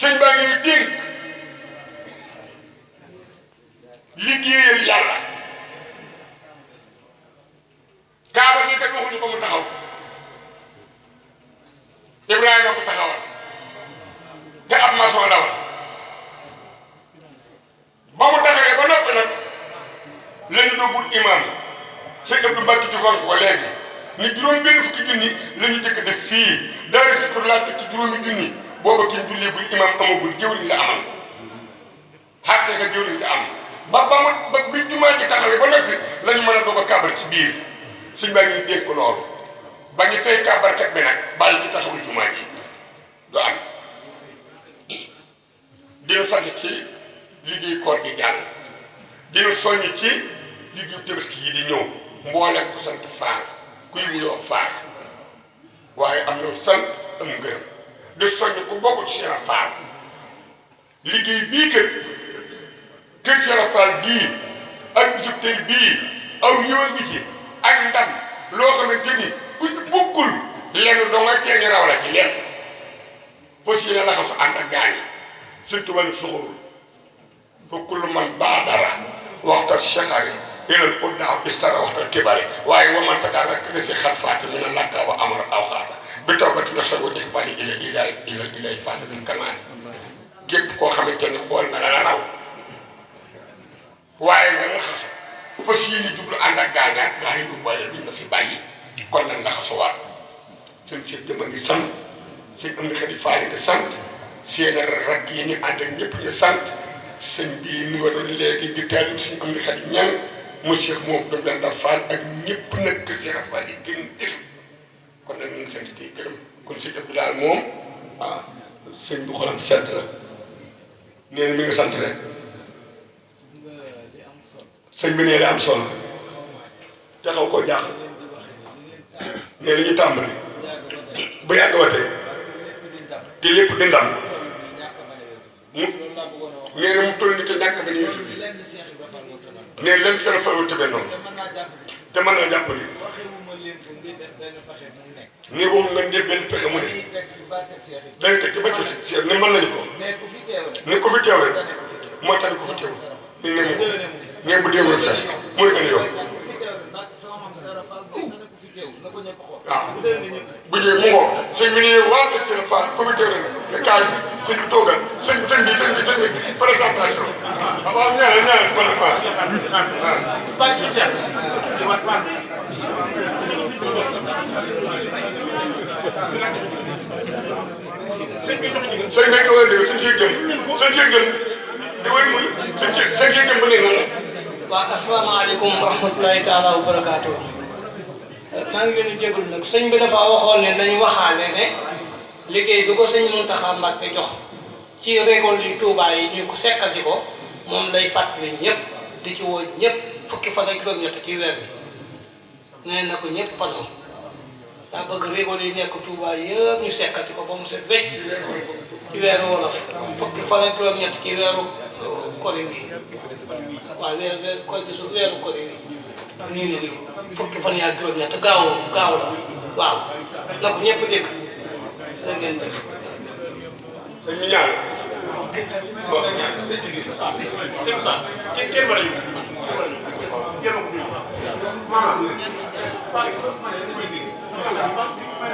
sëñ baa ngi ñu dénk liggéeyal yàlla kaaba gi kat waxuñu ko mu taxaw Ibrahima ko taxawal te ab maçon la woon ba mu taxawee ba noppi nag la ñu doogul imam sëñ Abdou Mbacke ci fonk ko léegi ni juróom benn fukki junni la ñu jëkk def fii daara si pour laa teg ci juróomi junni booba kenn julleegul imam amagul jëwriñ la amal xaarte nga jëwriñ la am ba bi jumaa ji taxawee ba noppi la ñu mën a doog a kàbbar ci biir suñ baa ngi dégg ko loolu ba ñu fay kàbbarkat bi nag bàyyi ci taxawul jumaa ji du am dinu sant ci liggéey koor gi jàll dinu soññ ci liggéey Tabaski yi di ñëw mbooleem ku sant Faal kuy wuyoo Faal waaye am na sant am ngërëm di soññ ku bokk ci Cheikh Faal liggéey bii kër Cheikh Faal bii ak bisub tey bii aw ñëwal bi ci ak ndam loo xamante ni ku ci bokkul lenn doo nga teel ñu raw la ci lenn foo si ne la xasu ànd ak gaañi surtout wàllu suxurul fa kullu man baadara waxta shakari ilal uddaaw istara waxta kibari waaye wamanta daal rek resi xat faati mi na lakka wa amara aw xaata bi taw ba tina sogo def bari ilay faata min kamaani képp koo xamante ni xool nga la raw waaye nga la xasu fas yéene jublu ànd ak gaañaat gaa yi yóbbaale duñ la fi bàyyi kon nag la xasuwaat seen seet dama ngi sant seen am di xadi faali nga sant seen rakk yi ñu ànd ak ñëpp ñu sant sëñ bi ni waroon léegi di taalib suñu am di xadi ñan mu Cheikh moom doon daan daf faal ak ñëpp nag kër Cheikh Faal yi gën desu kon nag ñu ngi sant di gërëm kon sëñ Abdou daal moom ah sëñ bu xolam sedd la nee na mi ngi sant rek sëñ bi nee na am solo te xaw koo jaaxal nee na ñu tàmbali ba yàgg wa tey te lépp di ndam mu nee na mu toll ni te ñàkk ba ñu nee leen seen faru tëbe noonu te mën naa jàpp ni nee boobu nga njël benn pexe mu ne dañ teg ci bàcc si ne mën nañu ko ne ku fi teew rek moo tax ku fi teew ni ne mu nee bu déewul sax mooy gën yow waaw bu ñëwee mu ngoo sëñ bi nii waa dëkk seen faal ku fi teew rek ne kaay sëñ bi toogal sëñ bi présentation waaw ñaanal fan faal bàcc ci sëñ bi nga war a dégg sëñ Cheikh Gueye di wéy muy sëñ Cheikh Gueye ba léegi noonu. waaw asalaamaaleykum wa rahmatulahi taala wa barakaatu. maa ngi leen di jégalu nag sëñ bi dafa waxoon ne nañu waxaale ne liggéey bi ko sëñ Mountakha Mbacké jox ci récolte yi Touba yi ñu ko sekkasi ko moom lay fàttali ñëpp di ci woo ñëpp fukki fan ak juróom-ñett ci weer bi nee na ko ñëpp fanoo daa bëgg récolte yi nekk Touba yëpp ñu sekkasi ko ba mu set wecc ci weeru wolof fukki fan ak juróom-ñett ci weeru kori bi waaw weeru kori bi nii nii fukki fan yaa juróom-ñett gaaw la waaw na ko ñëpp dégg la ngeen def. dañuy ñaan bon